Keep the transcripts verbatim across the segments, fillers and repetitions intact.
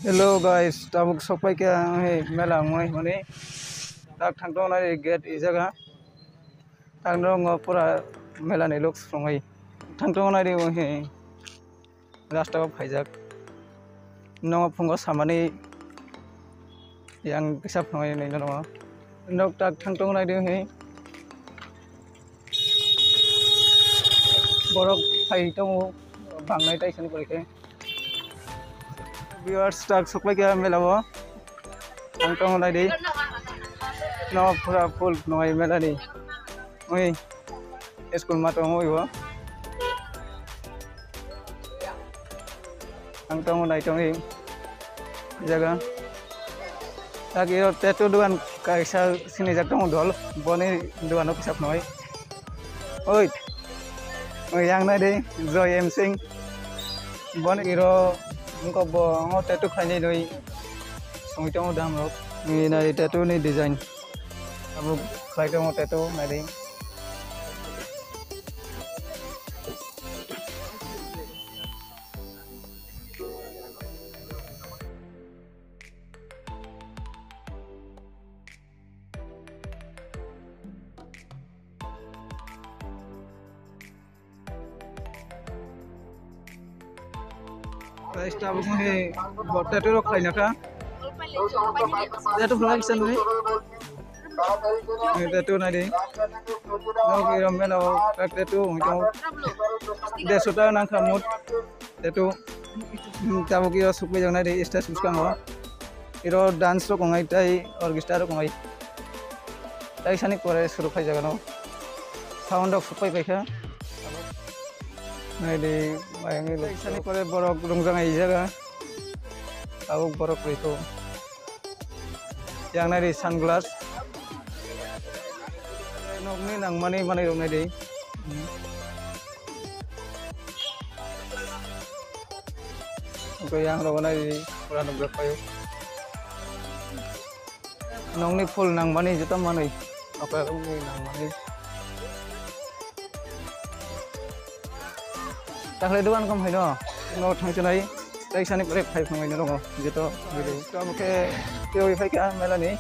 Hello guys, tabuk sokpai kha, hei, mela wngwi hwnwi tak thangtong nai gate i jaga. Thangtong o pura mela ni looks wngwi thangtong nai ri, hei, rasta o phaijak. Nogo phungo samani yang kisa phungo nai nogo. Nok tak thangtong nai ri, hei. Borok phai tongo, bangnai tai sani pore khe. Viewers, tak sokpai kha mela o. Ang tongo nai di. No, pura full nongai mela ni. Oi. School ma tongo ibo. Ang tongo nai tongwi jaga. Tak iro tattoo dogan kaisa sinijak tongo dol. Boni dogano kisa phunui. Oi. Oi, yang nai di Joy M Singh. Boni iro wngkok bo ngo tattoo khlainai nui songwi tongo dam rok. Ni nai tattoo ni design. Abo khlai tongo tattoo nai di. Guys, tabuk wngkhe bo tattoo rok khlaina kha. Tattoo khlai kisa nui. Tattoo nai di. Nok irom mela o tattoo wngkhe derso taka nang kha mut. Tattoo, hmm, tabuk iro sukpaijaknai di stage bwskango. Iro dance rok wngnai tei orchestra rok wngnai. Tai sani pore suru khaijak ano. Sound rok sukpai paikha. Nai di, ayang ilo. Tai sani pore borok rungjaknai i jaga. Tabuk borok rikho. Yang nai di sunglass. Nokni nangmani manwi rok nai di. Hmm. Oke, yang rok nai di pura nukjak paio. Nokni full nangmani joto manwi. Oke, nokni nangmani. Takhwlai dogan kom haino. No thangchinai. Tai sani pore phai phungai no rongo. Joto video. To oke, tei phai kha mela ni.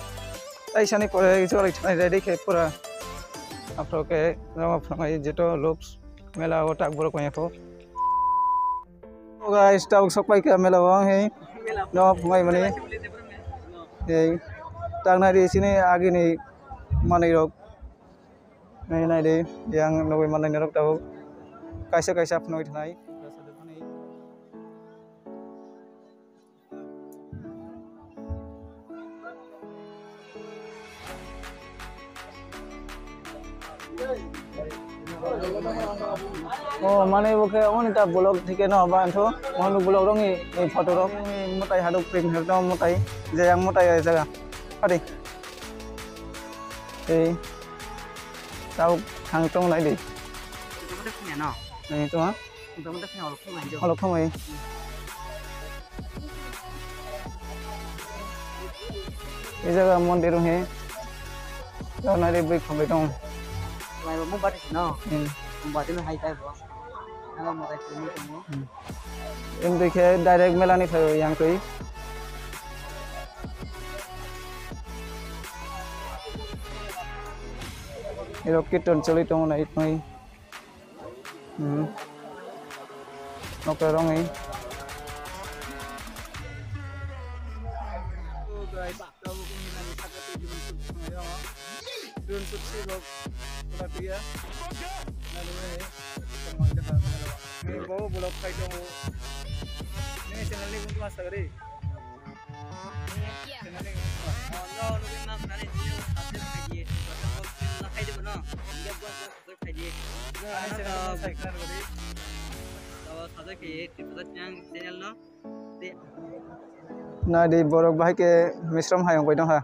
Tai sani pore jorai thanai ready khe pura. Aphro khe rama phungai joto looks. Mela o tak borok wngya kho. O guys, tabuk sokpai kha mela o, hei. No phungai mani. Hei. Tak nai di sini agini manwi rok. Nai nai di yang nugwi manai norok tabuk. Kaisa kaisa phunui thanai. O, mane bo khe oni ta vlog thike no ba antho, manu vlog rong ni, ni photo rok ni mutai haduk prim her dong mutai, je yang mutai ai jaga. Adi. Ei. Tau thang tong lai di. Ei, to ha? Olok khamai. Ei jaga mondir he. Jana re bui khamai tong. Lai mo bati no. Hmm. Mo bati no hai tai bo. Ano mo tai mo mo. Hmm. Em dekhe direct mela ni phai yang twi. Iro kirtan choli tong na itmai. Hmm. Oke, rong ni. Hello guys, tabuk wngkha nini sakha twi drone shoot khlai tongo. Drone shoot si rok pura tuya. Nani nani tongmani kha. Nini bo vlog khai tongo. Nini channel ni mung tuma sagari. Channel ni mung tuma. Oh, no, no, no, no, no, no, subscribe khai diye. Subscribe khai dibo no. Subscribe khai diye. Nai di borok bahai khe misrom hai wngwi tongkha.